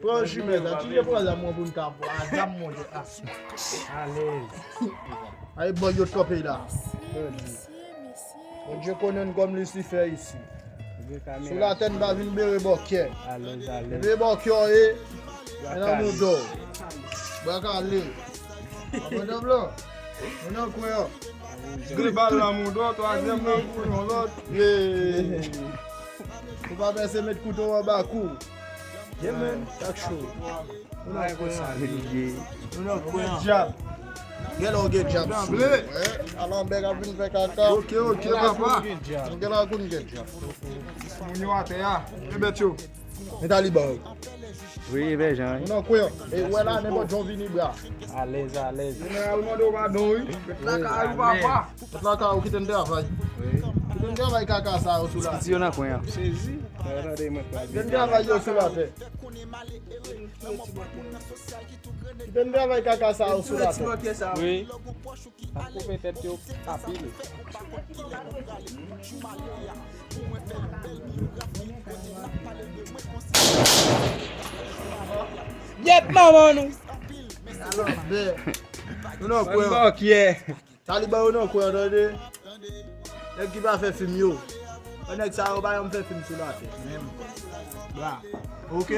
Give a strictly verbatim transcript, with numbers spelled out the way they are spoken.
Pran jimèt la, tire pran zam mwen pou n ka pran zam monte. Alèz. Ay bòy yo t kanpe la. Bondye konnen n kòm Lisifè isi. Sou latè n pa vin bere bòkyè. Alèz, alèz. Bere bòkyè w ye. Men nan mouda w. Bwa kale. Apandan blan. Ou nan kwen an. De bal nan mouda w, twazyèm nan kou yon lòt. Ye. Ou pa pèse met kouto w anba kou. Ye men, tak cho. Ou nan kwen an. Ou nan kwen an. Dyab. Gen lè w gen dyab sou ou. Alò bèg ap vin fè kaka. Ok, ok, papa. Gen lè w konn gen dyab. Moun yo atè a. E bèt yo. Men taliban yo. Wi, e bèjan, wi. Ou nan kwen an. E wè la, nenpòt jan w vini bra. Alèz, alèz. Jeneral, ou mande w padon, wi. Met lakay ou, papa. Met lakay ou, kite n travay. Kite n travay kaka sa yo sou la. Piti yo nan kwen an. Sezi. Kite n travay yo sou latè. Kite n travay kaka sa yo sou latè. Wi. Ap koupe tèt yo anpil. Yèt manman nou. Alò, bè. Nou nan kwen an. Bòkyè. Taliban yo nan kwen an, tande. Nèg ki pa fè fim yo. Nèg sa yo pa janm fè fim sou latè. Menm. Bra. Ok?